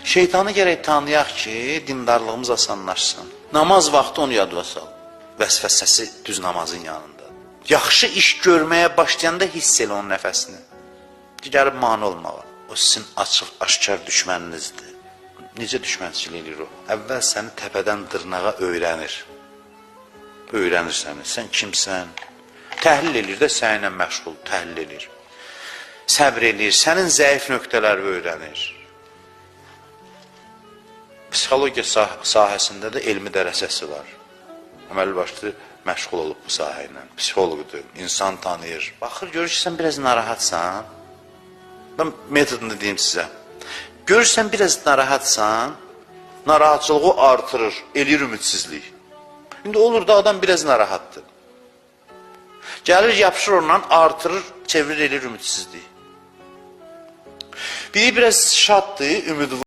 Şeytanı gərək tanıyaq ki, dindarlığımız asanlaşsın. Namaz vaxtı onu yadına sal. Vəsvəsəsi düz namazın yanında. Yaxşı iş görməyə başlayanda hiss elə onun nəfəsini. Ki, gəlib mane olmağa. O sizin açıq, aşkar düşməninizdir. Necə düşmənçilik eləyir o? Əvvəl səni təpədən dırnağa öyrənir. Öyrənir səni. Sən kimsən? Təhlil eləyir də səninlə məşğul, təhlil eləyir. Səbr eləyir, sənin zəif nöqtələrini öyrənir. Psixologiya sahəsində də elmi dərəcəsi var. Əməli başlı məşğul olub bu sahə ilə. Psixoloqdur, insan tanıyır. Baxır, görür ki, sən biraz narahatsan. Mən metodunu deyim sizə. Görürsən biraz narahatsan, narahatçılığı artırır, eləyir ümidsizlik. İndi olur da adam biraz narahatdır. Gəlir, yapışır ondan, artırır, çevirir, eləyir ümidsizlik. Biri biraz şaddır, ümidvardır.